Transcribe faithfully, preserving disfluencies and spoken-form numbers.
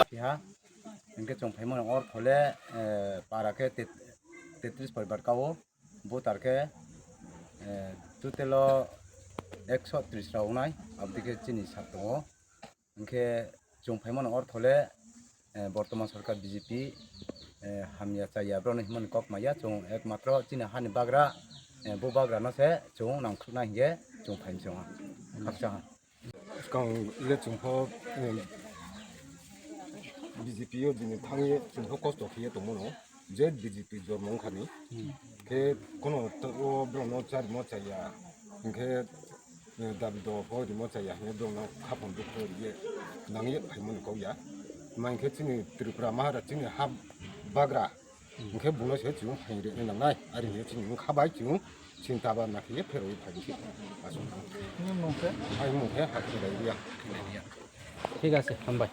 Phiha, hingke chwng phaimani ortho le, eh, para khe tet-, tetris poribar kao, voter khe, eh, total o ekso tris rok wngnai, aboni khe chini sak tongo. Hingke chwng phaimani ortho le, eh, bortoman sorkar B J P, eh, hamya chaya borokno himani kok maya, chwng ekmatro chini hani bagra, eh, bo bagrano se chwng nangkukna hingke chwng phaimsongo. Khaksa ha. Swkang le chwngpho, eh, B J P o bini thangwi chwngpho kosto khiye tongmano, je B J P jormo wngkhani. Khe kono to-, o borokno charimo chaya, hinkhe, eh, dabi dopho rimo chaya hinwi borokno khapang dukho riye nangye phaimani kokya. Tma hinkhe chini Tripura Maharaj chini ha bagra. Hingkhe buno se chwng phaini rwna nangnai, ari hinwi chini wngkha bai chwng sinta bana khe pherwi phaidi se. Aswk. Nini mung khe? Ai mung khe Hakhwrai Reang. Thik ase, hambai.